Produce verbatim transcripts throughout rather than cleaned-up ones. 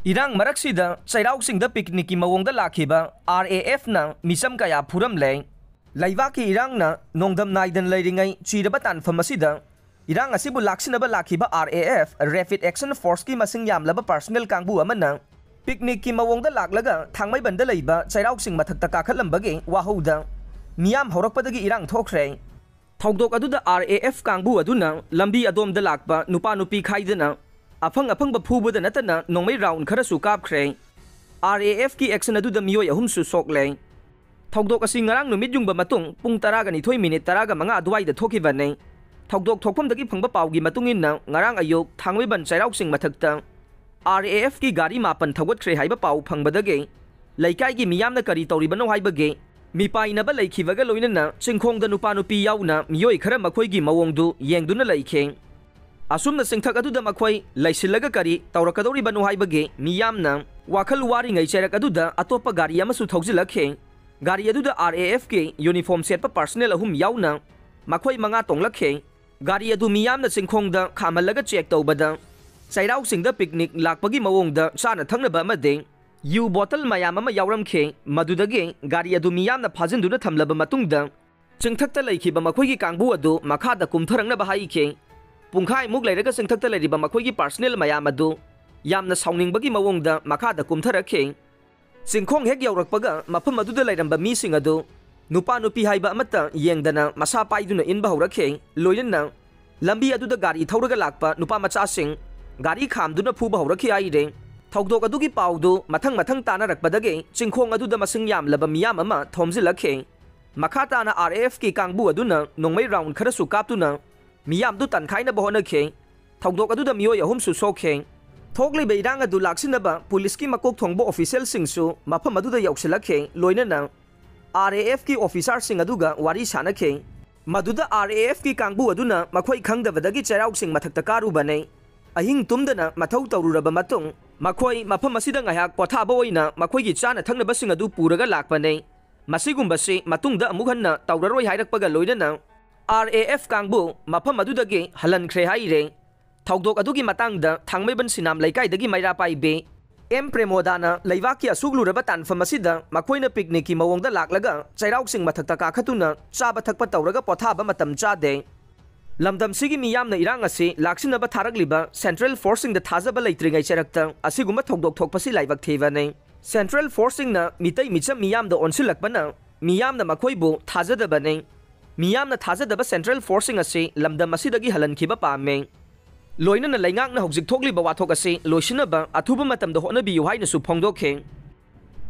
ꯏꯔꯥꯡ ꯃꯔꯛꯁꯤꯗ ꯆꯩꯔꯥꯎ ꯆꯤꯡꯗ ꯄꯤꯛꯅꯤꯛꯀꯤ ꯃꯑꯣꯡꯗ ꯂꯥꯛꯈꯤꯕ ꯑꯥꯔ ꯑꯦ ꯑꯦꯐꯅ ꯃꯤꯆꯝ ꯀꯌꯥ ꯐꯨꯔꯝꯂꯦ꯫ ꯂꯩꯕꯥꯛꯀꯤ ꯏꯔꯥꯡꯅ ꯅꯣꯡꯗꯝ ꯅꯥꯏꯗꯅ ꯂꯩꯔꯤꯉꯩ ꯆꯤꯔꯕ ꯇꯥꯟꯐꯝ ꯑꯁꯤꯗ ꯏꯔꯥꯡ ꯑꯁꯤꯕꯨ ꯂꯥꯛꯁꯤꯟꯅꯕ ꯂꯥꯛꯈꯤꯕ R A F Rapid Action Forceꯀꯤ ꯃꯁꯤꯡ ꯌꯥꯝꯂꯕ personnel ꯀꯥꯡꯕꯨ ꯑꯃꯅ ꯄꯤꯛꯅꯤꯛꯀꯤ ꯃꯑꯣꯡꯗ ꯂꯥꯛꯂꯒ ꯊꯥꯡꯃꯩꯕꯟꯗ ꯂꯩꯕ ꯆꯩꯔꯥꯎ ꯆꯤꯡ ꯃꯊꯛꯇ ꯀꯥꯈꯠꯂꯝꯕꯒꯤ ꯋꯥꯍꯧꯗ ꯃꯤꯌꯥꯝ ꯍꯧꯔꯛꯄꯗꯒꯤ ꯏꯔꯥꯡ ꯊꯣꯛꯈ꯭ꯔꯦ꯫ ꯊꯧꯗꯣꯛ ꯑꯗꯨꯗ ꯑꯥꯔ ꯑꯦ ꯑꯦꯐ ꯀꯥꯡꯕꯨ ꯑꯗꯨꯅ ꯂꯝꯕꯤ ꯑꯗꯣꯝꯗ ꯂꯥꯛꯄ ꯅꯨꯄꯥ ꯅꯨꯄꯤ ꯈꯥꯏꯗꯅ ꯑꯐꯪ ꯑꯐꯪꯕ ꯐꯨꯕꯗ ꯅꯠꯇꯅ ꯅꯣꯡꯃꯩ ꯔꯥꯎꯟ ꯈꯔꯁꯨ ꯀꯥꯞꯈ꯭ꯔꯦ꯫ ꯑꯥꯔ ꯑꯦ ꯑꯦꯐꯀꯤ action ꯑꯗꯨꯗ ꯃꯤꯑꯣꯏ ꯑꯍꯨꯝꯁꯨ ꯁꯣꯛꯂꯦ꯫ ꯊꯧꯗꯣꯛ ꯑꯁꯤ ꯉꯔꯥꯡ ꯅꯨꯃꯤꯠ ꯌꯨꯡꯕ ꯃꯇꯨꯡ ꯄꯨꯡ ꯇꯔꯥꯒ ꯅꯤꯊꯣꯏ ꯃꯤꯅꯤꯠ ꯇꯔꯥꯒ ꯃꯉꯥ ꯑꯗꯨꯋꯥꯏꯗ ꯊꯣꯛꯈꯤꯕꯅꯤ꯫ ꯊꯧꯗꯣꯛ ꯊꯣꯛꯐꯝꯗꯒꯤ ꯐꯪꯕ ꯄꯥꯎꯒꯤ ꯃꯇꯨꯡ ꯏꯟꯅ, ꯉꯔꯥꯡ ꯑꯌꯨꯛ ꯊꯥꯡꯃꯩꯕꯟ ꯆꯩꯔꯥꯎ ꯆꯤꯡ ꯃꯊꯛꯇ ꯑꯥꯔ ꯑꯦ ꯑꯦꯐꯀꯤ ꯒꯥꯔꯤ ꯃꯥꯄꯟ ꯊꯧꯒꯠꯈ꯭ꯔꯦ ꯍꯥꯏꯕ ꯄꯥꯎ ꯐꯪꯕꯗꯒꯤ ꯂꯩꯀꯥꯏꯒꯤ ꯃꯤꯌꯥꯝꯅ ꯀꯔꯤ ꯇꯧꯔꯤꯕꯅꯣ ꯍꯥꯏꯕꯒꯤ ꯃꯤꯄꯥꯏꯅꯕ ꯂꯩꯈꯤꯕꯒ ꯂꯣꯏꯅꯅ ꯆꯤꯡꯈꯣꯡꯗ ꯅꯨꯄꯥ ꯅꯨꯄꯤ ꯌꯥꯎꯅ ꯃꯤꯑꯣꯏ ꯈꯔ ꯃꯈꯣꯏꯒꯤ ꯃꯑꯣꯡꯗꯨ ꯌꯦꯡꯗꯨꯅ ꯂꯩꯈꯤ꯫ ꯑꯁꯨꯝꯅ ꯆꯤꯡꯊꯛ ꯑꯗꯨꯗ ꯃꯈꯣꯏ ꯂꯩꯁꯤꯜꯂꯒ ꯀꯔꯤ ꯇꯧꯔꯛꯀꯗꯧꯔꯤꯕꯅꯣ ꯍꯥꯏꯕꯒꯤ ꯃꯤꯌꯥꯝꯅ ꯋꯥꯈꯜ ꯋꯥꯔꯤꯉꯩ ꯆꯩꯔꯛ ꯑꯗꯨꯗ ꯑꯇꯣꯞꯄ ꯒꯥꯔꯤ ꯑꯃꯁꯨ ꯊꯧꯖꯤꯜꯂꯛꯈꯤ꯫ ꯒꯥꯔꯤ ꯑꯗꯨꯗ ꯑꯥꯔ ꯑꯦ ꯑꯦꯐꯀꯤ uniform ꯁꯦꯠꯄ personnel ꯑꯍꯨꯝ ꯌꯥꯎꯅ ꯃꯈꯣꯏ ꯃꯉꯥ ꯇꯣꯡꯂꯛꯈꯤ꯫ ꯒꯥꯔꯤ ꯑꯗꯨ ꯃꯤꯌꯥꯝꯅ ꯆꯤꯡꯈꯣꯡꯗ ꯈꯥꯝꯍꯜꯂꯒ check ꯇꯧꯕꯗ ꯆꯩꯔꯥꯎ ꯆꯤꯡꯗ ꯄꯤꯛꯅꯤꯛ ꯂꯥꯛꯄꯒꯤ ꯃꯑꯣꯡꯗ ꯆꯥꯅ ꯊꯛꯅꯕ ꯑꯃꯗꯤ ꯌꯨ ꯕꯣꯇꯜ ꯃꯌꯥꯝ ꯑꯃ ꯌꯥꯎꯔꯝꯈꯤ꯫ ꯃꯗꯨꯗꯒꯤ ꯒꯥꯔꯤ ꯑꯗꯨ ꯃꯤꯌꯥꯝꯅ ꯐꯥꯖꯤꯟꯗꯨꯅ ꯊꯝꯂꯕ ꯃꯇꯨꯡꯗ ꯆꯤꯡꯊꯛꯇ ꯂꯩꯈꯤꯕ ꯃꯈꯣꯏꯒꯤ ꯀꯥꯡꯕꯨ ꯑꯗꯨ ꯃꯈꯥꯗ ꯀꯨꯝꯊꯔꯛꯅꯕ ꯍꯥꯏꯈꯤ꯫ ꯄꯨꯡꯈꯥꯏꯃꯨꯛ ꯂꯩꯔꯒ ꯆꯤꯡꯊꯛꯇ ꯂꯩꯔꯤꯕ ꯃꯈꯣꯏꯒꯤ personnel ꯃꯌꯥꯝ ꯑꯗꯨ ꯌꯥꯝꯅ ꯁꯥꯎꯅꯤꯡꯕꯒꯤ ꯃꯑꯣꯡꯗ ꯃꯈꯥꯗ ꯀꯨꯝꯊꯔꯛꯈꯤ꯫ ꯆꯤꯡꯈꯣꯡ ꯍꯦꯛ ꯌꯧꯔꯛꯄꯒ ꯃꯐꯝ ꯑꯗꯨꯗ ꯂꯩꯔꯝꯕ ꯃꯤꯁꯤꯡ ꯑꯗꯨ ꯅꯨꯄꯥ ꯅꯨꯄꯤ ꯍꯥꯏꯕ ꯑꯃꯠꯇ ꯌꯦꯡꯗꯅ ꯃꯁꯥ ꯄꯥꯏꯗꯨꯅ ꯏꯟꯕ ꯍꯧꯔꯛꯈꯤ꯫ ꯂꯣꯏꯅꯅ ꯂꯝꯕꯤ ꯑꯗꯨꯗ ꯒꯥꯔꯤ ꯊꯧꯔꯒ ꯂꯥꯛꯄ ꯅꯨꯄꯥ ꯃꯆꯥꯁꯤꯡ ꯒꯥꯔꯤ ꯈꯥꯝꯗꯨꯅ ꯐꯨꯕ ꯍꯧꯔꯛꯈꯤ ꯍꯥꯏꯔꯦ꯫ ꯊꯧꯗꯣꯛ ꯑꯗꯨꯒꯤ ꯄꯥꯎꯗꯨ ꯃꯊꯪ ꯃꯊꯪ ꯇꯥꯅꯔꯛꯄꯗꯒꯤ ꯆꯤꯡꯈꯣꯡ ꯑꯗꯨꯗ ꯃꯁꯤꯡ ꯌꯥꯝꯂꯕ ꯃꯤꯌꯥꯝ ꯑꯃ ꯊꯣꯝꯖꯤꯜꯂꯛꯈꯤ꯫ ꯃꯈꯥ ꯇꯥꯅ ꯑꯥꯔ ꯑꯦ ꯑꯦꯐꯀꯤ ꯀꯥꯡꯕꯨ ꯑꯗꯨꯅ ꯅꯣꯡꯃꯩ ꯔꯥꯎꯟ ꯈꯔꯁꯨ ꯀꯥꯞꯇꯨꯅ ꯃꯤꯌꯥꯝꯗꯨ ꯇꯥꯟꯈꯥꯏꯅꯕ ꯍꯣꯠꯅꯈꯤ꯫ ꯊꯧꯗꯣꯛ ꯑꯗꯨꯗ ꯃꯤꯑꯣꯏ ꯑꯍꯨꯝꯁꯨ ꯁꯣꯛꯈꯤ꯫ ꯊꯣꯛꯂꯤꯕ ꯏꯔꯥꯡ ꯑꯗꯨ ꯂꯥꯛꯁꯤꯟꯅꯕ ꯄꯨꯂꯤꯁꯀꯤ ꯃꯀꯣꯛ ꯊꯣꯡꯕ officialꯁꯤꯡꯁꯨ ꯃꯐꯝ ꯑꯗꯨꯗ ꯌꯧꯁꯤꯜꯂꯛꯈꯤ꯫ ꯂꯣꯏꯅꯅ ꯑꯥꯔ ꯑꯦ ꯑꯦꯐꯀꯤ officerꯁꯤꯡ ꯑꯗꯨꯒ ꯋꯥꯔꯤ ꯁꯥꯅꯈꯤ꯫ ꯃꯗꯨꯗ ꯑꯥꯔ ꯑꯦ ꯑꯦꯐꯀꯤ ꯀꯥꯡꯕꯨ ꯑꯗꯨꯅ ꯃꯈꯣꯏ ꯈꯪꯗꯕꯗꯒꯤ ꯆꯩꯔꯥꯎ ꯆꯤꯡ ꯃꯊꯛꯇ ꯀꯥꯔꯨꯕꯅꯤ꯫ ꯑꯍꯤꯡ ꯇꯨꯝꯗꯅ ꯃꯊꯧ ꯇꯧꯔꯨꯔꯕ ꯃꯇꯨꯡ ꯃꯈꯣꯏ ꯃꯐꯝ ꯑꯁꯤꯗ ꯉꯥꯏꯍꯥꯛ ꯄꯣꯊꯥꯕ ꯑꯣꯏꯅ ꯃꯈꯣꯏꯒꯤ ꯆꯥꯅ ꯊꯛꯅꯕꯁꯤꯡ ꯑꯗꯨ ꯄꯨꯔꯒ ꯂꯥꯛꯄꯅꯤ꯫ ꯃꯁꯤꯒꯨꯝꯕꯁꯤ ꯃꯇꯨꯡꯗ ꯑꯃꯨꯛ ꯍꯟꯅ ꯇꯧꯔꯔꯣꯏ ꯍꯥꯏꯔꯛꯄꯒ ꯂꯣꯏꯅꯅ ꯑꯥꯔ ꯑꯦ ꯑꯦꯐ ꯀꯥꯡꯕꯨ ꯃꯐꯝ ꯑꯗꯨꯗꯒꯤ ꯍꯜꯍꯟꯈ꯭ꯔꯦ ꯍꯥꯏꯔꯦ꯫ ꯊꯧꯗꯣꯛ ꯑꯗꯨꯒꯤ ꯃꯇꯥꯡꯗ ꯊꯥꯡꯃꯩꯕꯟ ꯁꯤꯅꯥꯝ ꯂꯩꯀꯥꯏꯗꯒꯤ ꯃꯩꯔꯥ ꯄꯥꯏꯕꯤ ꯑꯦꯝ ꯄ꯭ꯔꯦꯃꯣꯗꯥꯅ ꯂꯩꯕꯥꯛꯀꯤ ꯑꯁꯨꯛ ꯂꯨꯔꯕ ꯇꯥꯟꯐꯝ ꯑꯁꯤꯗ ꯃꯈꯣꯏꯅ ꯄꯤꯛꯅꯤꯛꯀꯤ ꯃꯑꯣꯡꯗ ꯂꯥꯛꯂꯒ ꯆꯩꯔꯥꯎ ꯆꯤꯡ ꯃꯊꯛꯇ ꯀꯥꯈꯠꯇꯨꯅ ꯆꯥꯕ ꯊꯛꯄ ꯇꯧꯔꯒ ꯄꯣꯊꯥꯕ ꯃꯇꯝ ꯆꯥꯗꯦ꯫ ꯂꯝꯗꯝꯁꯤꯒꯤ ꯃꯤꯌꯥꯝꯅ ꯏꯔꯥꯡ ꯑꯁꯤ ꯂꯥꯛꯁꯤꯟꯅꯕ ꯊꯥꯔꯛꯂꯤꯕ ꯁꯦꯟꯇ꯭ꯔꯦꯜ ꯐꯣꯔꯁꯁꯤꯡꯗ ꯊꯥꯖꯕ ꯂꯩꯇ꯭ꯔꯤꯉꯩ ꯆꯩꯔꯛꯇ ꯑꯁꯤꯒꯨꯝꯕ ꯊꯧꯗꯣꯛ ꯊꯣꯛꯄꯁꯤ ꯂꯥꯏꯕꯛ ꯊꯤꯕꯅꯤ꯫ ꯁꯦꯟꯇ꯭ꯔꯦꯜ ꯐꯣꯔꯁꯁꯤꯡꯅ ꯃꯤꯇꯩ ꯃꯤꯆꯝ ꯃꯤꯌꯥꯝꯗ ꯑꯣꯟꯁꯤꯜꯂꯛꯄꯅ ꯃꯤꯌꯥꯝꯅ ꯃꯈꯣꯏꯕꯨ ꯊꯥꯖꯗꯕꯅꯤ꯫ ꯃꯤꯌꯥꯝꯅ ꯊꯥꯖꯗꯕ ꯁꯦꯟꯇ꯭ꯔꯦꯜ ꯐꯣꯔꯁꯁꯤꯡ ꯑꯁꯤ ꯂꯝꯗꯝ ꯑꯁꯤꯗꯒꯤ ꯍꯜꯍꯟꯈꯤꯕ ꯄꯥꯝꯃꯤ꯫ ꯂꯣꯏꯅꯅ ꯂꯩꯉꯥꯛꯅ ꯍꯧꯖꯤꯛ ꯊꯣꯛꯂꯤꯕ ꯋꯥꯊꯣꯛ ꯑꯁꯤ ꯂꯣꯏꯁꯤꯟꯅꯕ ꯑꯊꯨꯕ ꯃꯇꯝꯗ ꯍꯣꯠꯅꯕꯤꯌꯨ ꯍꯥꯏꯅꯁꯨ ꯐꯣꯡꯗꯣꯛꯈꯤ꯫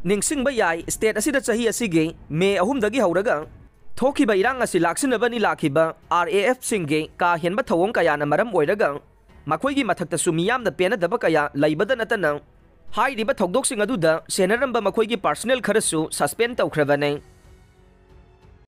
ꯅꯤꯡꯁꯤꯡꯕ ꯌꯥꯏ, ꯁ꯭ꯇꯦꯠ ꯑꯁꯤꯗ ꯆꯍꯤ ꯑꯁꯤꯒꯤ ꯃꯦ ꯑꯍꯨꯝꯗꯒꯤ ꯍꯧꯔꯒ ꯊꯣꯛꯈꯤꯕ ꯏꯔꯥꯡ ꯑꯁꯤ ꯂꯥꯛꯁꯤꯟꯅꯕꯅꯤ ꯂꯥꯛꯈꯤꯕ ꯑꯥꯔ ꯑꯦ ꯑꯦꯐꯁꯤꯡꯒꯤ ꯀꯥ ꯍꯦꯟꯕ ꯊꯧꯑꯣꯡ ꯀꯌꯥꯅ ꯃꯔꯝ ꯑꯣꯏꯔꯒ ꯃꯈꯣꯏꯒꯤ ꯃꯊꯛꯇꯁꯨ ꯃꯤꯌꯥꯝꯅ ꯄꯦꯟꯅꯗꯕ ꯀꯌꯥ ꯂꯩꯕꯗ ꯅꯠꯇꯅ ꯍꯥꯏꯔꯤꯕ ꯊꯧꯗꯣꯛꯁꯤꯡ ꯑꯗꯨꯗ ꯁꯦꯟꯅꯔꯝꯕ ꯃꯈꯣꯏꯒꯤ ꯄꯥꯔꯁꯅꯦꯜ ꯈꯔꯁꯨ ꯁꯁꯄꯦꯟ ꯇꯧꯈ꯭ꯔꯕꯅꯤ꯫